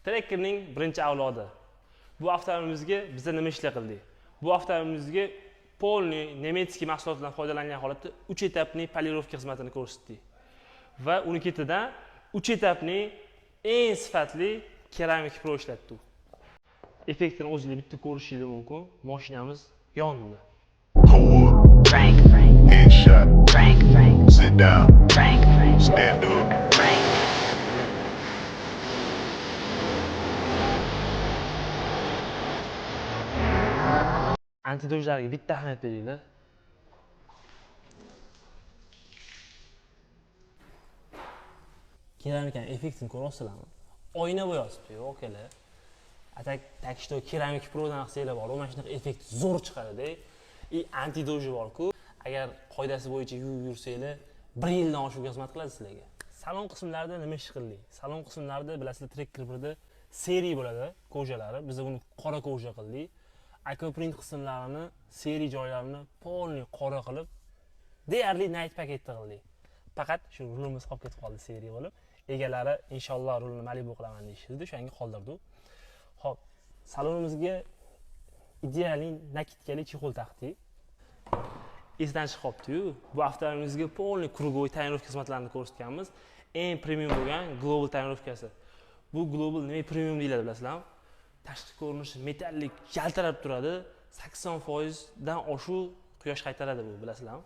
Trekkerning birinchi avlodi. Bu avtomobilimizga biza nima ishlar qildik? Bu avtomobilimizga полный немецкий mahsulotlardan foydalangan holatda 3 etapli polirovka xizmatini ko'rsatdik. Va uni ketidan 3 etapli eng sifatli keramik pro ishlatdik. Effektini o'zingiz bitta ko'rishingiz mumkin. Mashinamiz yondi. Pour, Drink, drink, headshot, drink, drink, sit down, drink, drink, stand up. Drink. Antidojlarga bitta ahamiyat beringlar. Keramikani effektini ko'ryapsizlarmi? Oyna bo'yapti, yo'q akalar. A так, так что keramik prodan qilsanglar bor, mana shunaqa effekt zo'r chiqadi-da. И antidoji bor-ku. Agar qoidasi bo'yicha yuvib yursanglar, 1 yildan oshiq xizmat qiladi sizlarga. Salon qismlarida nima ish qildik? Salon qismlarida bilasizlar, Tracker 1da seri bo'ladi, kojalari. Biz uni qora koja qildik. Aquaprint qismlarini, seri joylarini polniy qora qilib, deyarli night paketda qildik. Faqat shu rulimiz qolib ketib qoldi seri bo'lib. Egalari inshaalloh rulni Malibu qilaman deyishdi, o'shanga qoldirdik. Xo'p, salonimizga idealniy nakitkali chexol taqdik. Esdan chiqib qolibdi-yu. Bu avtomobilimizga polniy krugoy tonirovka xizmatlarini ko'rsatganmiz. Eng premium bo'lgan Global tonirovkasi. Bu Global nima premium deyiladi bilasizlarmi? Tashqi ko'rinishi metallik yaltirab turadi. 80% dan oshuv quyosh qaytaradi bu, bilasizlarmi?